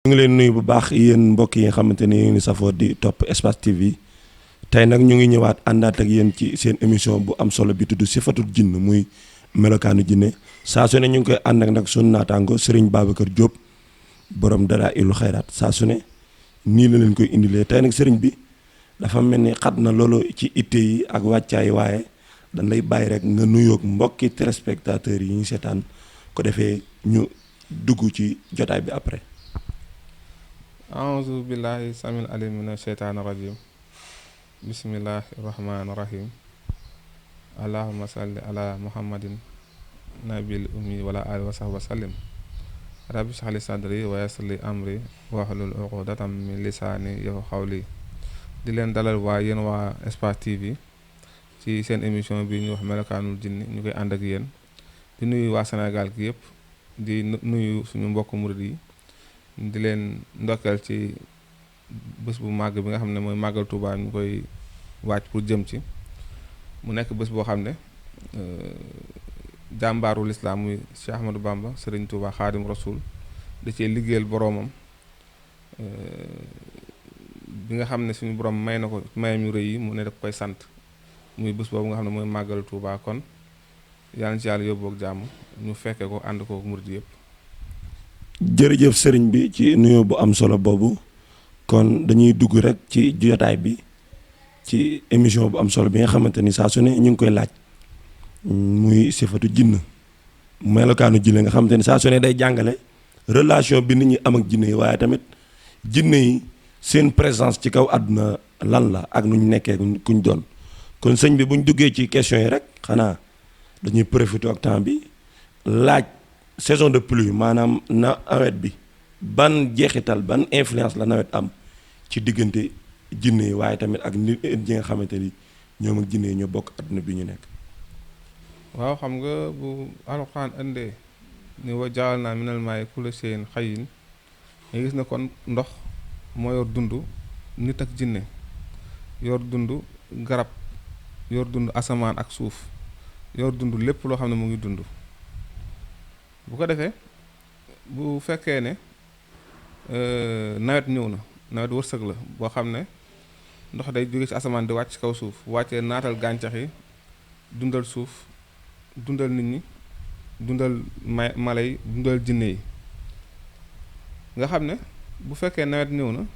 ñu ngi leen nuyu bu baax yéen mbokk yi nga xamante ni yéen ngi safoo di topp Espace TV tey nag ñu ngi ñëwaat àndaat ak yéen ci seen émission bu am solo bi tudd Sifatul Jinn muy melokaanu jinne saa su ne ñu ngi koy ànd ak nag sunu naataango Serigne Babacar Diop borom Dalaa'ilul Xayraat saa su ne nii la leen koy indilee tey nag Serigne bi dafa mel ni xat na loolu ci itte yi ak wàccaay waaye dañ lay bàyyi rek nga nuyoog mbokki téléspectateurs yi ñu seetaan ko defee ñu dugg ci jotaay bi après. aouzu billahi samil alim mina sheytaani rajim bismillahi rahmaani rahim allahumma salli ala muhammadin nabil ummi wala ali wa sahba sallim rabbi shrah li sadri wa yassir li amri wahlul uqdatam min lisaani yafqahu qawli di leen dalal waa yéen waa Espace TV ci seen émission bi ñu wax melokaanul jinni ñu koy ànd ak yéen di nuyu waa Sénégal gi yëpp di nuyu suñu mbokk murid yi di leen ndokkeel ci bés bu màgg bi nga xam ne mooy màggal Tuubaa ñu koy wàcc pour jëm ci mu nekk bés boo xam ne jàmbaaru lislaam muy Cheikh Ahmadou Bamba Serigne Touba Xaadim Rasul da cee liggéeyal boroomam bi nga xam ne suñu borom may na ko mayam yu rëy yi mu ne da koy sant muy bés boobu nga xam ne mooy màggalu Tuubaa kon yàlla na ci yàlla yóbbu ak jàmm ñu fekke ko ànd ko murid yëpp. jërëjëf sëriñ bi ci nuyoo bu am solo boobu kon dañuy dugg rek ci jotaay bi ci émission bu am solo bi nga xamante ni saa su ne ñu ngi koy laaj muy sifatu jinn melokaanu jinne nga xamante ni saa su ne day jàngale relation bi nit ñi am ak jinne yi waaye tamit jinne yi seen présence ci kaw àdduna lan la ak nu ñu nekkee kuñ doon kon sëñ bi bu ñu duggee ci question yi rek xanaa dañuy profité ak temps bi laaj. saison de pluie maanaam nawet bi ban jeexital ban influence la nawet am ci diggante jinne yi waaye tamit ak nit ñi nga xamante ni ñoom ak jinne yi ñoo bokk adduna bi ñu nekk. waaw xam nga bu alxuraan indee ni wa jaal naa minal maa'i kulla shay'in hayyin nga gis ne kon ndox moo yor dund nit ak jinne yor dund garab yor dund asamaan ak suuf yor dund lépp loo xam ne mu ngi dund. bu ko defee bu fekkee ne nawet ñëw na nawet wërsëg la boo xam ne ndox day jóge ci asamaan di wàcc kaw suuf wàccee naatal gàncax yi dundal suuf dundal nit ñi dundal mala yi dundal jinne yi nga xam ne bu fekkee nawet ñëw na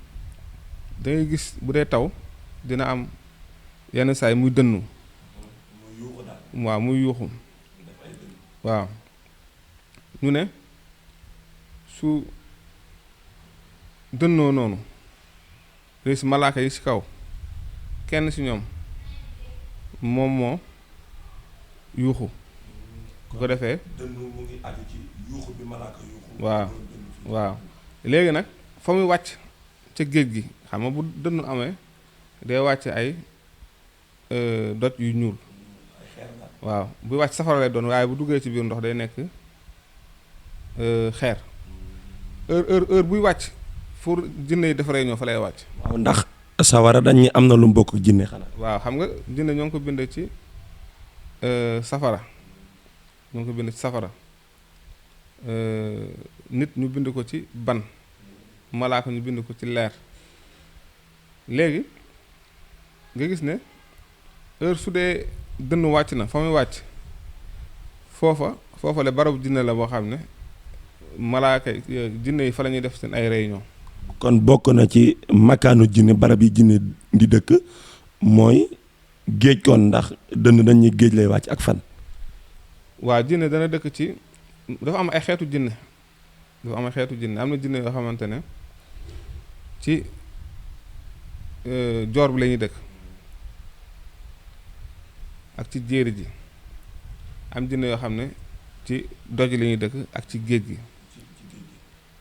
dangay gis bu dee taw dina am yenn saay muy dënnu waaw muy yuuxu waaw ñu ne su dënnoo noonu léegi si malaaka yi ci kaw kenn ci ñoom moom moo yuuxu ku ko defee dënnu mu ngi aju ci yuuxu bi malaaka yuuxu waaw léegi nag fa muy wàcc ca géej gi xam nga bu dënnu amee day wàcc ay doj yu ñuul waaw buy wàcc safara lay doon waaye bu duggee ci biir ndox day nekk xeer heure buy wàcc pour jinne yi defaree ñoo fa lay wàcc. waaw ndax sawara dañ am na lu mu bokk jinne xanaa. waaw xam nga jinne ñoo ngi ko bind ci safara ñoo ngi ko bind ci safara nit ñu bind ko ci ban malaaka ñu bind ko ci leer léegi nga gis ne heure su dee dënn wàcc na fa muy wàcc foofa la barabu jinne la boo xam ne malaaka jinne yi fa la ñuy def seen ay réunion. kon bokk na ci makaanu jinne barab yi jinne di dëkk mooy géej kon ndax dënn dañuy géej lay wàcc ak fan. waa jinne dana dëkk ci dafa am ay xeetu jinne am na jinne yoo xamante ne ci joor bi la ñuy dëkk ak ci jéeri ji am jinne yoo xam ne ci doj la ñuy dëkk ak ci géej gi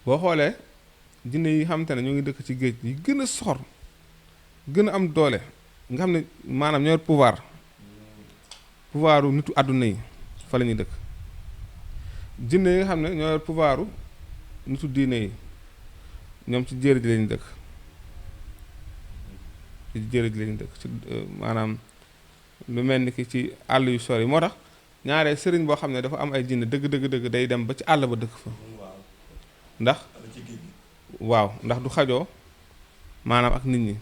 boo xoolee jinne yi xamante ne ñoo ngi dëkk ci géej yi gën a soxor gën a am doole nga xam ne maanaam ñoo pouvoiru nitu àdduna yi fa la ñuy dëkk jinne yi nga xam ne ñoo yor pouvoiru nitu diine yi ñoom ci jéeri ji lañu dëkk ci maanaam lu mel ni ki ci àll yu sori moo tax ñaaree sëriñ boo xam ne dafa am ay jinne dëgg day dem ba ci àll ba dëkk fa ndax waaw ndax du xajoo maanaam ak nit ñi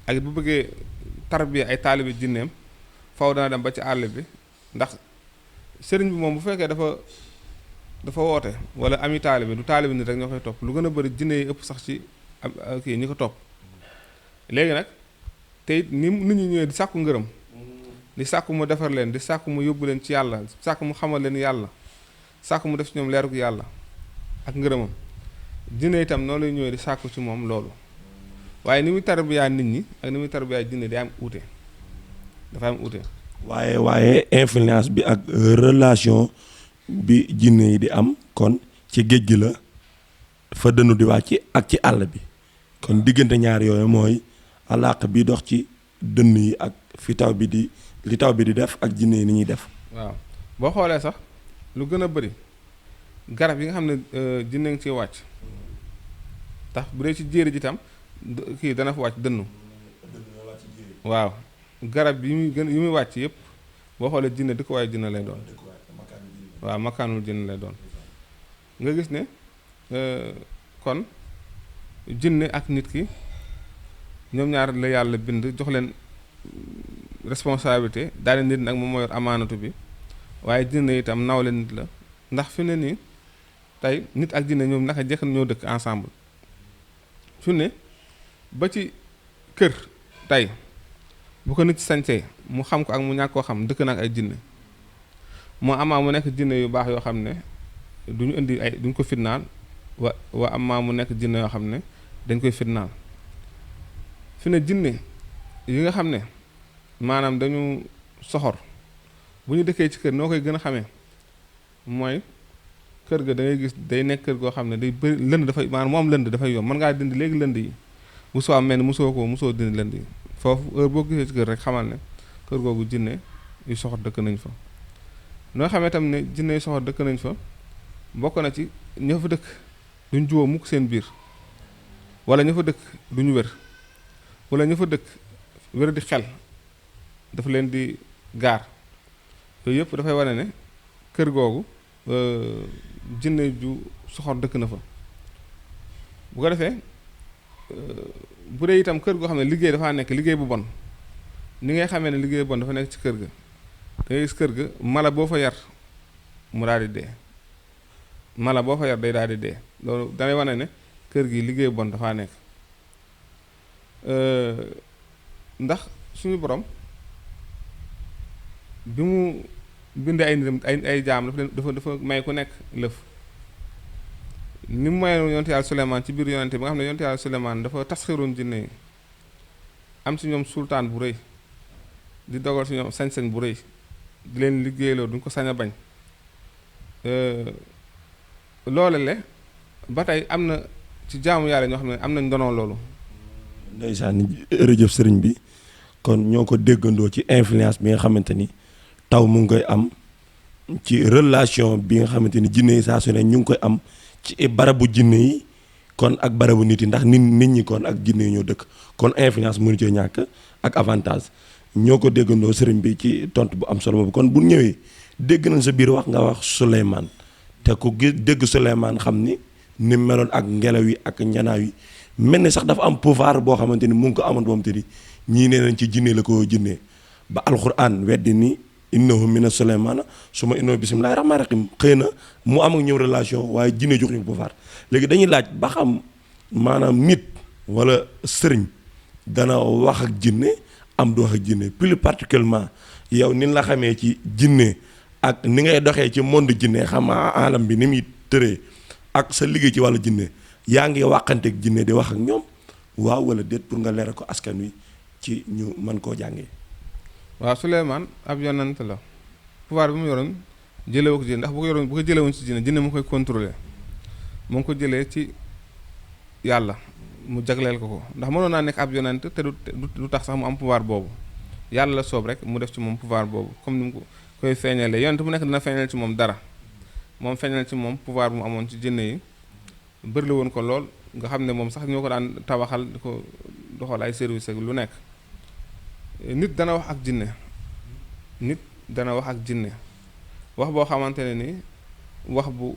ak bu bëggee tarbiya ay taalibe jinneem faw dana dem ba ci àll bi ndax sëriñ bi moom bu fekkee dafa woote wala ami taalibe du taalibe nit rek ñoo koy topp lu gën a bëri jinne yi ëpp sax ci kii ñi ko topp léegi nag te it ni nit ñi ñëwee di sàkku ngërëm di sàkku mu defar leen di sàkku mu yóbbu leen ci yàlla sàkku mu xamal leen yàlla sàkku mu def ci ñoom leerug yàlla ak ngërëmam jinne itam noonu lay ñëwee di sàkku ci moom loolu waaye ni muy tarbiyaa nit ñi ak ni muy tarbiyaa jinne day am uute dafa am uute. waaye influence bi ak relation bi jinne yi di am kon ci géej gi la fa dënnu di wàcc ak ci àll bi kon diggante ñaar yooyu mooy alaaq bi dox ci dënn yi ak fi taw bi di li taw bi di def ak jinne yi ni ñuy def. waaw boo xoolee sax lu gën a bëri garab yi nga xam ne jinne ngi ciy wàcc tax bu dee ci jéeri ji tam kii dana fa wàcc dënnu waaw garab yi muy wàcc yëpp boo xoolee jinne dëkkuwaayu jinne lay doon waaw makaanul jinne lay doon nga gis ne kon jinne ak nit ki ñoom ñaar la yàlla bind jox leen responsabilité daal nit nag moom moo yor amaanatu bi waaye jinne itam nawle nit la ndax fi ne nii tey nit ak jinne ñoom naka jekk ñoo dëkk ensemble fi ne ba ci kër tey bu ko nit sañsee mu xam ko ak mu ñàkk koo xam dëkk nag ay jinne moo amaa mu nekk jinne yu baax yoo xam ne duñu indi ay duñ ko fitnaal wa amaa mu nekk jinne yoo xam ne dañ koy fitnaal fi ne jinne yi nga xam ne maanaam dañu soxor bu ñu dëkkee ci kër noo koy gën a xamee mooy kër ga da ngay gis day nekk kër goo xam ne day bëri lënd dafay maanaam moom lënd dafay yomb mën ngaa dindi léegi lënd yi bu soo am mel ni mosoo dindi lënd yi foofu heure boo gisee ci kër rek xamal ne kër googu jinne yu soxor dëkk nañ fa noo xamee tam ne jinne yu soxor dëkk nañ fa bokk na ci ña fa dëkk duñ juwoo mukk seen biir wala ña fa dëkk duñu wér wala ña fa dëkk wér di xel dafa leen di gaar yooyu yëpp dafay wane ne kër googu jinne ju soxor dëkk na fa bu ko defee bu dee itam kër goo xam ne liggéey dafaa nekk liggéey bu bon ni ngay xamee ne liggéey bu bon dafa nekk ci kër ga da ngay gis kër ga mala boo fa yar mu daal di dee mala boo fa yar day daal di dee loolu danay wane ne kër gi liggéey bu bon dafaa nekk ndax suñu borom bi mu bindee ay nitam ay jaam dafa may ku nekk lëf ni mu mayoon yonte yàlla Suleymaan ci biir yonente bi nga xam ne yonte yàlla Suleymaan dafa tasxiroon jinne yi am ci ñoom sultaan bu rëy di dogal ci ñoom sañ-sañ bu rëy di leen liggéeyloo duñ ko sañ a bañ loole le ba tey am na ci jaamu yàlla ñoo xam ne am nañ ndono loolu. ndeysaan jërëjëf sëriñ bi kon ñoo ko déggandoo ci influence bi nga xamante ni taw mu ngi koy am ci relation bi nga xamante ni jinne yi saa su ne ñu ngi koy am ci barabu jinne yi kon ak barabu nit yi ndax nit ñi kon ak jinne yi ñoo dëkk kon influence mënu cee ñàkk ak avantage ñoo ko déggandoo sëriñ bi ci tontu bu am solo boobu kon bu ñëwee dégg nañ sa biir wax nga wax Souleymane te ku gis dégg Souleymane xam ni meloon ak ngelaw yi ak njanaaw yi mel ni sax dafa am pouvoir boo xamante ni mu ngi ko amoon boo xamante ni ñii nee nañ ci jinne la ko jinnee ba alxuraan weddi ni innahu mina Souleymane su ma innahu bismillaahi rahmaani rahiim xëy na mu am ak ñëw relation waaye jinne jox ñu pouvoir léegi dañuy laaj ba xam maanaam nit wala sëriñ dana wax ak jinne am du wax ak jinne plus particulièrement yow ni la xamee ci jinne ak ni ngay doxee ci monde jinne xam alam bi ni muy tëree ak sa liggéey ci wàllu jinne yaa ngi waxanteeg jinne di wax ak ñoom waaw wala déet pour nga leeral ko askan wi ci ñu mën koo jàngee. waaw Souleymane ab yonent la pouvoir bi mu yoroon jëlewu ko jinne ndax bu ko jëlee woon ci jinne mu koy contrôler mu ngi ko jëlee ci yàlla mu jagleel ko ndax mënoon naa nekk ab yonent te du tax sax mu am pouvoir boobu yàlla la soob rek mu def ci moom pouvoir boobu comme ni mu ko koy feeñalee yonent bu nekk dina feeñal ci moom dara moom feeñal ci moom pouvoir bu mu amoon ci jinne yi bëri la woon ko lool nga xam ne moom sax ñoo ko daan tabaxal di ko doxal ay service ak lu nekk nit dana wax ak jinne nit dana wax ak jinne wax boo xamante ne ni wax bu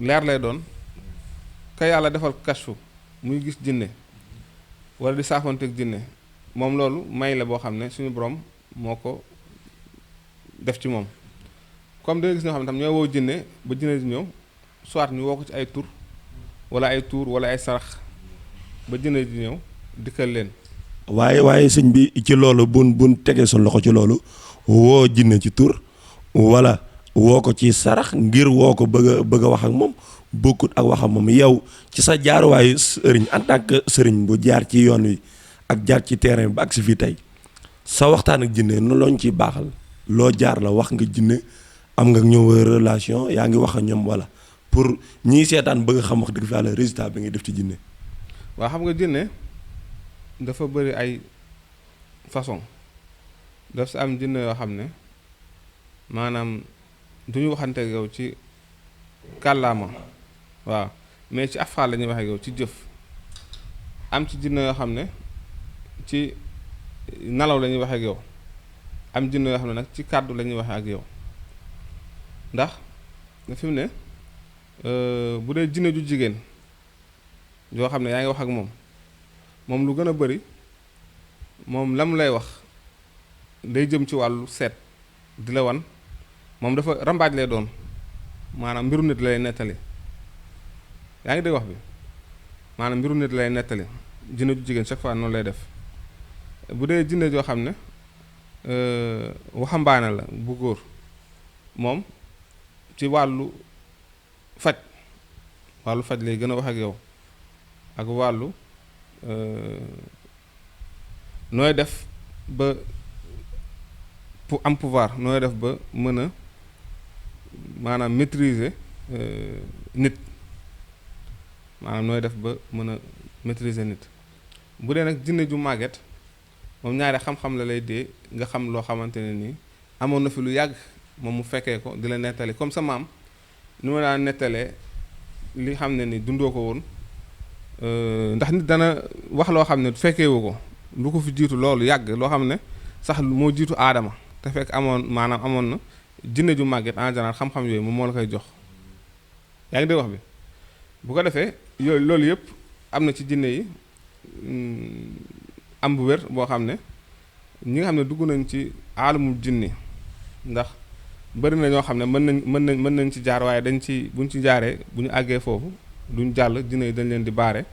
leer lay doon ka yàlla defal kashfu muy gis jinne wala di saafonteeg jinne moom loolu may la boo xam ne suñu borom moo ko def ci moom. comme da nga gis ñoo xam ne tam ñooy woo jinne ba jinne di ñëw soit ñu woo ko ci ay tur wala ay tuur wala ay sarax ba jinne di ñëw dikkal leen. waaye sëñ bi ci loolu bun tegee suñ loxo ci loolu woo jinne ci tur wala woo ko ci sarax ngir woo ko bëgg a wax ak moom bokkut ak wax ak moom yow ci sa jaaruwaayu sëriñ en tant que sëriñ bu jaar ci yoon wi ak jaar ci terrain bi ba ak si fii tey sa waxtaan ak jinne nu looñ ciy baaxal loo jaar la wax nga jinne am nga ñëw relation yaa ngi wax ak ñoom wala pour ñii seetaan bëgg xam wax dëgg fa yàlla résultat bi ngay def ci jinne. waa xam nga jinne dafa bëri ay façon daf si am jinne yoo xam ne maanaam du ñu waxante ak yow ci kàllaama waaw mais ci afaal la ñuy wax ak yow ci jëf. am ci jinne yoo xam ne ci nelaw la ñuy wax ak yow am jinne yoo xam ne nag ci kàddu la ñuy wax ak yow ndax fi mu ne bu dee jinne ju jigéen yoo xam ne yaa ngi wax ak moom lu gën a bari moom lam lay wax day jëm ci wàllu seet di la wan moom dafa rambaaj lay doon maanaam mbiru nit lay nettali yaa ngi dégg wax bi maanaam mbiru nit lay nettali jinne ju jigéen chaque fois noonu lay def. bu dee jinne joo xam ne waxambaane la bu góor moom ci wàllu faj lay gën a wax ak yow ak wàllu nooy def ba am pouvoir nooy def ba mën a maanaam maîtriser nit maanaam nooy def ba mën a maîtriser nit. bu dee nag jinne ju màgget moom ñaari xam-xam la lay dee nga xam loo xamante ne nii amoon na fi lu yàgg moom mu fekkee ko di la nettali comme sa maam ni ma daan nettalee li xam ne ni dundoo ko woon ndax nit dana wax loo xam ne fekkeewu ko lu ko fi jiitu loolu yàgg loo xam ne sax moo jiitu aadama te fekk amoon na jinne ju màgget en général xam-xam yooyu moom moo la koy jox yaa ngi dégg wax bi bu ko defee yooyu loolu yëpp am na ci jinne yi am bu wér boo xam ne ñi nga xam ne dugg nañ ci aalamul jinni ndax bari na ñoo xam ne mën nañ ci jaar waaye buñ ci jaaree bu ñu àggee foofu duñ jàll jinne yi dañ leen di baare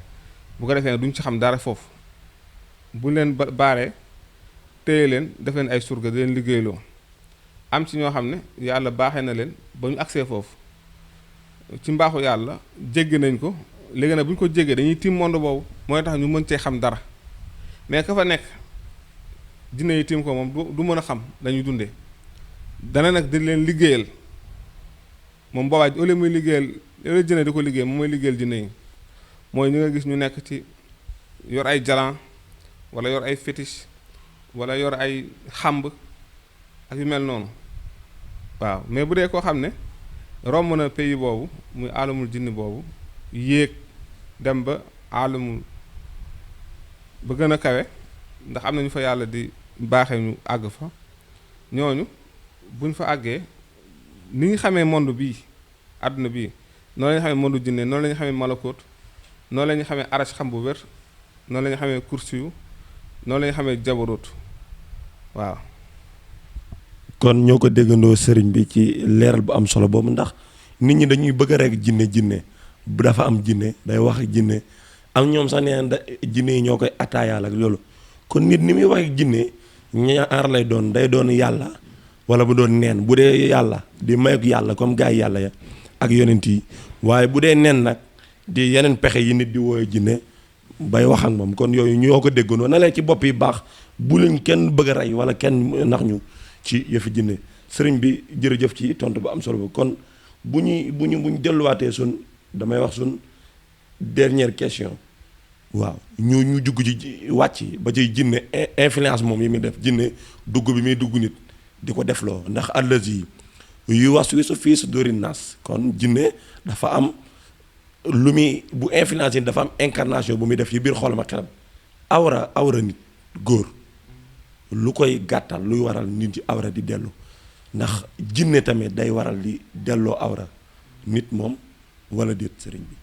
bu ko defee ne duñ ci xam dara foofu bu leen baaree téye leen def leen ay surga di leen liggéeyloo am ci ñoo xam ne yàlla baaxee na leen ba ñu agsee foofu ci mbaaxu yàlla jéggi nañ ko léegi nag bu ñu ko jéggee dañuy tiim monde boobu mooy tax ñu mën cee xam dara mais ka fa nekk jinne yi tiim ko moom du mën a xam dañuy dundee dana nag di leen liggéeyal moom boobaa au lieu muy liggéeyal au jinne di ko liggéey moom mooy liggéeyal jinne yi mooy ñu nga gis ñu nekk ci yor ay jalan wala yor ay fétiche wala yor ay xàmb ak yu mel noonu waaw mais bu dee koo xam ne romb na pays boobu muy alamul jinni boobu yéeg dem ba alamul ba gën a kawe ndax am na ñu fa yàlla di baaxee ñu àgg fa ñooñu buñ fa àggee ni ñu xamee monde bii àdduna bii noonu la ñu xamee monde jinne noonu la ñu xamee malakoot noonu la ñu xamee arash xam bu wér noonu la ñu xamee kursiyu noonu la ñu xamee jabarut waaw. kon ñoo ko déggandoo sëriñ bi ci leeral bu am solo boobu ndax nit ñi dañuy bëgg rek jinne bu dafa am jinne day wax ak jinne am ñoom sax nee na jinne yi ñoo koy attaayaal ak loolu kon nit ni muy wax ak jinne ñaar lay doon day doon yàlla wala bu doon neen bu dee yàlla di may ak yàlla comme gars yi yàlla ya ak yonent yi waaye bu dee neen nag di yeneen pexe yi nit di wooye jinne bay wax ak moom kon yooyu ñoo ko déggandoo na leen ci bopp yi baax bu leen kenn bëgg a rey wala kenn nax ñu ci yëfi jinne sëriñ bi jërëjëf ci tontu bu am solo bu kon bu ñu delluwaatee sun damay wax sun dernière question waaw ñu dugg ci wàcc ba ci jinne influence moom yi muy def jinne dugg bi muy dugg nit di ko defloo ndax allazi yu waswisu fii suduri naas kon jinne dafa am lu muy bu influence yi dafa am incarnation bu muy def ci biir xolam ak xelam awra nit góor lu koy gàttal luy waral nit ci awra di dellu ndax jinne tamit day waral di delloo awra nit moom wala déet sëriñ bi.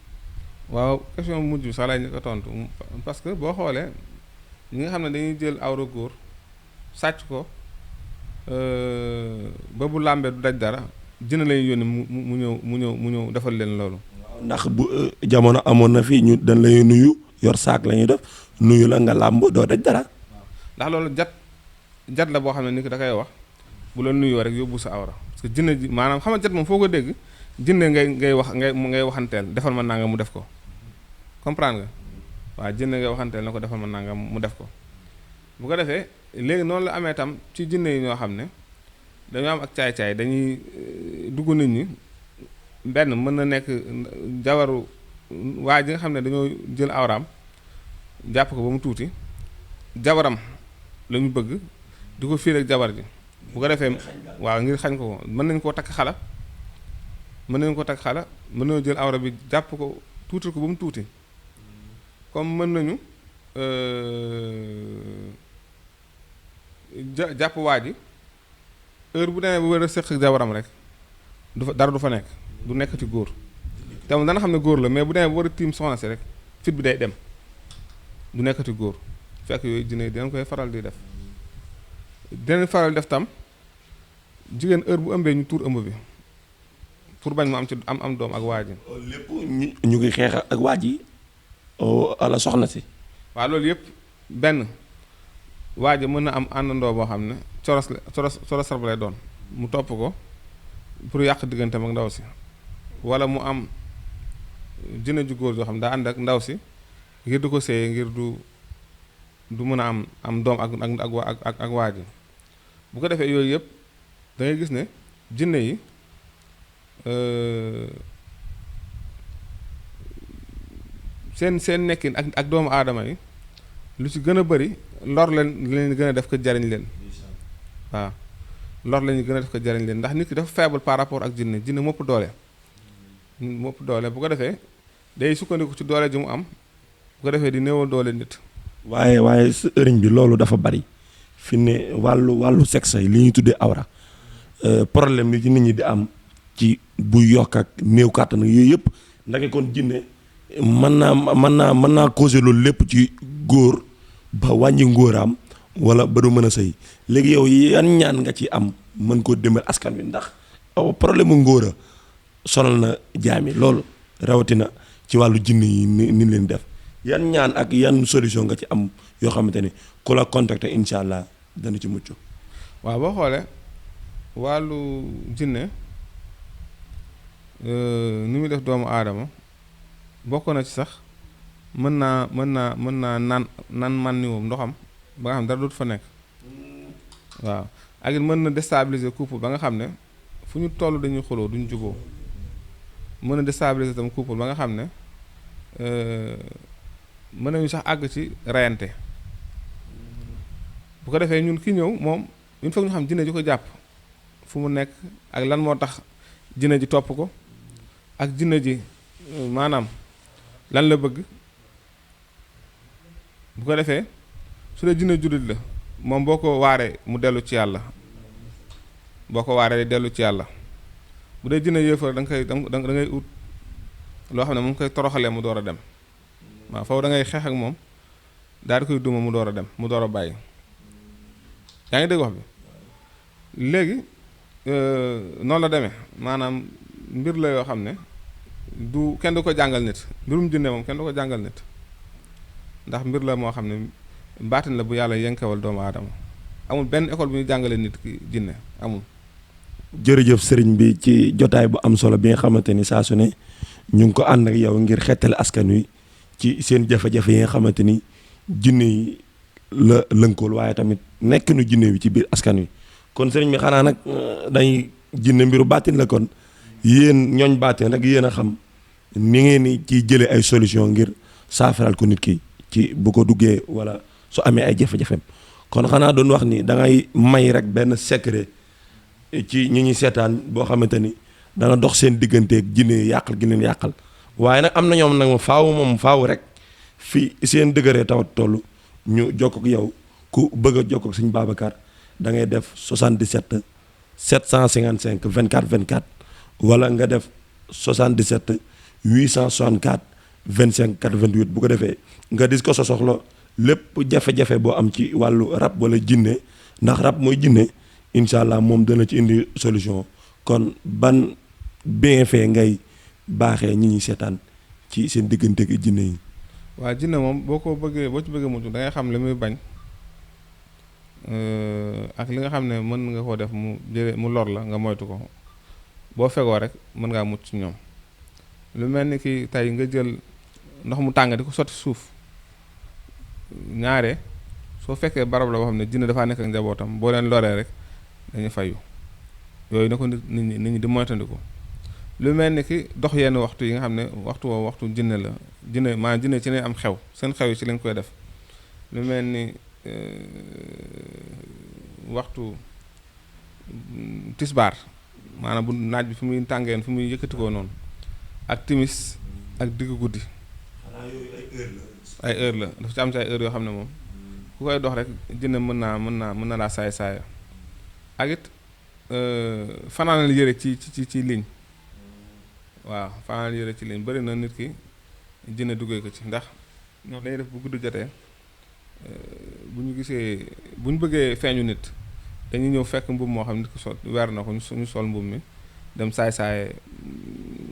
waaw question bu mujj bi sax laay ñu ko tontu parce que boo xoolee ñi nga xam ne dañuy jël awra góor sàcc ko ba bu làmbee du daj dara dina lay yónni mu ñëw defal leen loolu. ndax bu jamono amoon na fii ñu dañ lay nuyu yor saak la ñuy def nuyu la nga làmb doo daj dara. ndax loolu jat la boo xam ne ni ki da koy wax bu la nuyoo rek yóbbu sa awra parce que jinne ji maanaam xam nga jat moom foo ko dégg jinne ngay waxanteel defal ma nangam mu def ko comprendre nga waaw jinne ngay waxanteel na ko defal ma nangam mu def ko bu ko defee léegi noonu la amee tam ci jinne yi ñoo xam ne dañoo am ak caay-caay dañuy dugg nit ñi benn mën na nekk jawaru waa ji nga xam ne dañoo jël awraam jàpp ko ba mu tuuti jabaram la ñu bëgg di ko fiir ak jabar ji bu ko defee waaw ngir xañ ko mën nañ koo takk xala mën nañoo jël awra bi jàpp ko tuuti ko ba mu tuuti comme mën nañu jàpp waa ji heure bu demee bu war a sëq ak jabaram rek du fa dara du fa nekk du nekkati góor te moom dana xam ne góor la mais bu demee bu war a tiim soxna si rek fit bi day dem du nekkati góor fekk yooyu jinne dinañ koy faral di def dinañ faral def tam jigéen heure bu ëmbee ñu tuur ëmb bi pour bañ mu am ci am doom ak waa ji. lépp ñu ngi xeex ak waa ji ala soxna si. waaw loolu yëpp benn waa ji mën na am àndandoo boo xam ne coros sarba lay doon mu topp ko pour yàq digganteem ak ndaw si wala mu am jinne ju góor joo xam daa ànd ak ndaw si ngir du ko séyee ngir du mën a am doom ak waa ji bu ko defee yooyu yëpp da ngay gis ne jinne yi seen nekkin ak doomu aadama yi lu ci gën a bari lor leen gën a def ko jariñ leen waaw lor la ñu gën a def ko jariñ leen ndax nit ki dafa faible par rapport ak jinne mopp doole bu ko defee day sukkandiku ci doole ji mu am bu ko defee di néewal doole nit. waaye sëriñ bi loolu dafa bari fi ne wàllu sexe yi li ñuy tuddee awra problème bi ci nit ñi di am ci bu yokk ak néew kàttan ak yooyu yëpp ndake kon jinne mën naa causer loolu lépp ci góor ba wàññi ngóoraam wala ba du mën a sëy léegi yow yan ñaan nga ci am mën koo dimbal askan wi ndax problème mu ngóora sonal na jaami loolu rawatina ci wàllu jinne yi ni leen def yan ñaan ak yan solution nga ci am yoo xamante ni ku la contacter incha allah dana ci mucc. waaw boo xoolee wàllu jinne ni muy def doomu aadama bokk na ci sax mën naa naan man ni moom ndoxam ba nga xam dara dootu fa nekk waaw ak it mën na déstabiliser couple ba nga xam ne fu ñu toll dañuy xuloo duñ juboo mën na déstabiliser tam couple ba nga xam ne mën nañu sax àgg ci reyante bu ko defee ñun ki ñëw moom il faut ñu xam jinne ji ko jàpp fu mu nekk ak lan moo tax jinne ji topp ko ak jinne ji maanaam lan la bëgg bu ko defee su dee jinne jullit la moom boo ko waaree mu dellu ci yàlla dellu ci yàlla bu dee jinne yéefar da ngay ut loo xam ne mu koy toroxalee mu door a dem waaw foofu da ngay xeex ak moom daal di koy duma mu door a dem mu door a bàyyi yaa ngi dégg wax bi léegi noonu la demee maanaam mbir la yoo xam ne du kenn du ko jàngal nit mbirum jinne moom kenn du ko jàngal nit ndax mbir la moo xam ne baatin la bu yàlla yenkewal doomu aadama amul benn école bu ñu jàngale nit ki jinne amul. jërëjëf sëriñ bi ci jotaay bu am solo bi nga xamante ni saa su ne ñu ngi ko ànd ak yow ngir xettali askan wi ci seen jafe-jafe yi nga xamante ni jinne yi la lënkool waaye tamit nekk nu jinne wi ci biir askan wi kon sëriñ bi xanaa nag dañuy jinne mbiru baatin la kon yéen ñooñ baatin rek yéen a xam ni ngeen ni ciy jëlee ay solution ngir saafaral ko nit ki ci bu ko duggee wala su amee ay jafe-jafem kon xanaa doon wax ni da ngay may rek benn secret ci ñi ñuy seetaan boo xamante ni da nga dox seen digganteeg jinne yàqal gi leen yàqal waaye nag am na ñoom nag faaw rek fi seen dëgëree tawat toll ñu jokk ak yow ku bëgg a jokk ak Sëñ Babacar da ngay def 77 755 24 24 wala nga def 77 864 25 88 bu ko defee nga dis ko sa soxla lépp jafe-jafe boo am ci wàllu rab wala jinne ndax rab mooy jinne incha allah moom dana ci indi solution. kon ban bienfait ngay baaxee ñi ñuy seetaan ci seen diggante ak jinne yi. waa jinne moom boo ci bëggee mucc da ngay xam li muy bañ ak li nga xam ne mën nga koo def mu lor la nga moytu ko boo fegoo rek mën ngaa mucc ci ñoom. lu mel ni ki tey nga jël ndox mu tàng di ko sotti suuf ñaare soo fekkee barab la boo xam ne jinne dafaa nekk ak njabootam boo leen loree rek dañuy fayu yooyu na ko nit ñi di moytandiku. lu mel ni ki dox yenn waxtu yi nga xam ne waxtu woo waxtu jinne la jinne ci ne am xew seen xew yi ci lañ koy def lu mel ni waxtu tisbaar maanaam bu naaj bi fi muy tàngeen fi muy yëkkatikoo noonu ak timis ak diggu guddi. xanaa yooyu ay heure la dafa ci am ci ay heure yoo xam ne moom ku koy dox rek jinne mën na laa saaya ak it fanaanal yëre ci ligne. waaw fanaanal yëre ci ligne bari na nit ki jinne duggee ko ci ndax ñoom dañuy def bu guddi jotee bu ñu bëggee feeñu nit dañuy ñëw fekk mbubb moo xam nit ki sol weer na ko ñu sol mbubb mi dem saay-saaye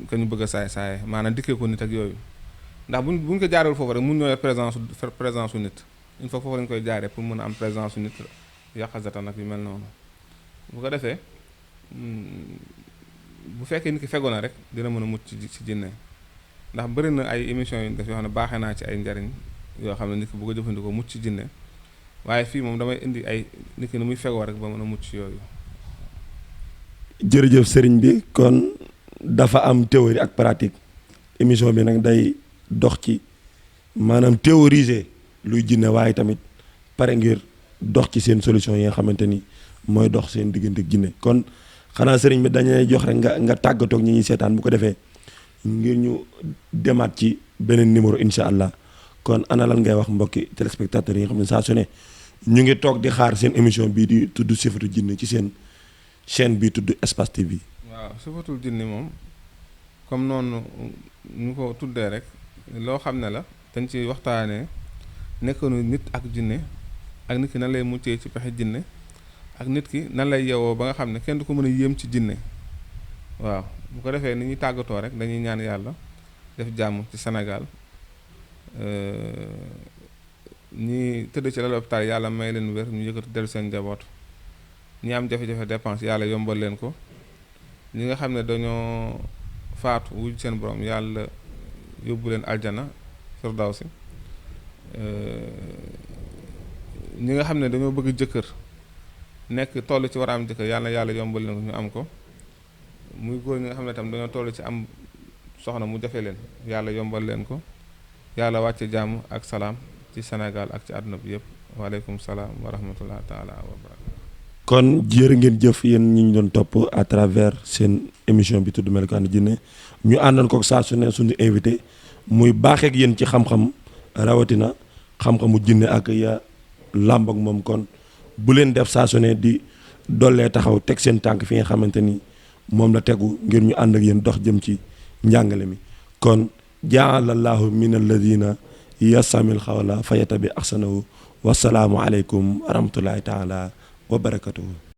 ka ñu bëgg a saay-saaye maanaam dikkee ko nit ak yooyu ndax buñ ko jaarewul foofu rek mun ñoo présence su nit il faut foofu lañ koy jaaree pour mën a am présence su nit yàqazata nag yu mel noonu bu ko defee bu fekkee nit ki fegoo na rek dina mën a mucc ci jinne ndax bëri na ay émissions yu ñu def yoo xam ne baaxee naa ci ay njariñ yoo xam ne nit ki bu ko jëfandikoo mucc ci jinne waaye fii moom damay indi ay nit ki ni muy fegoo rek ba mën a mucc yooyu. jërëjëf sëriñ bi kon dafa am théorie ak pratique émission bi nag day dox ci maanaam théoriser luy jinne waaye tamit pare ngir dox ci seen solution yi nga xamante ni mooy dox seen diggante ak jinne kon xanaa sëriñ bi dañuy jox rek nga tàggatoo ak ñi ñuy seetaan bu ko defee ngir ñu demaat ci beneen numéro incha allah kon ana lan ngay wax mbokki téléspectateurs yi nga xam ne saa su ne ñu ngi toog di xaar seen émission bii di tudd Sifatu Jinne ci seen chaîne bii tudd Espace TV. waaw Sifatul Jinne moom comme noonu ñu ko tuddee rek loo xam ne la dañ ci waxtaanee nekkanu nit ak jinne ak nit ki nan lay muccee ci pexe jinne ak nit ki nan lay yewoo ba nga xam ne kenn du ko mën a yéem ci jinne waaw bu ko defee ni ñuy tàggatoo rek dañuy ñaan yàlla def jàmm ci Sénégal ñi tëdd ci lal hôpital yàlla may leen wér ñu yëkkati dellu seen njaboot ñi am jafe-jafe dépense yàlla yombal leen ko ñi nga xam ne dañoo faatu wuj seen borom yàlla yóbbu leen aljana firdawsi ñi nga xam ne dañoo bëgg jëkkër nekk toll ci war a am jëkkër yàlla yombal leen ko ñu am ko muy góor ñi nga xam ne tam dañoo toll ci am soxna mu jafe leen yàlla yombal leen ko yàlla wàcce jàmm ak salaam ci Sénégal ak ci àdduna bi yëpp waaleykum salaam wa rahmatullah taala wa barakatu kon jërë ngeen jëf yéen ñi ñu doon topp à travers seen émission bi tudd Melokaanu Jinne ñu àndoon ko saa su ne suñu invité muy baaxeek yéen ci xam-xam rawatina xam-xamu jinne ak ya làmb ak moom kon bu leen def saa su ne di dollee taxaw teg seen tànk fi nga xamante ni moom la tegu ngir ñu ànd ak yéen dox jëm ci njàngale mi kon jaalallahu min alladina yasamil xawla fa yatabi axsanahu wasalaamu aleykum wa rahmatullahi taala wa barakatuhu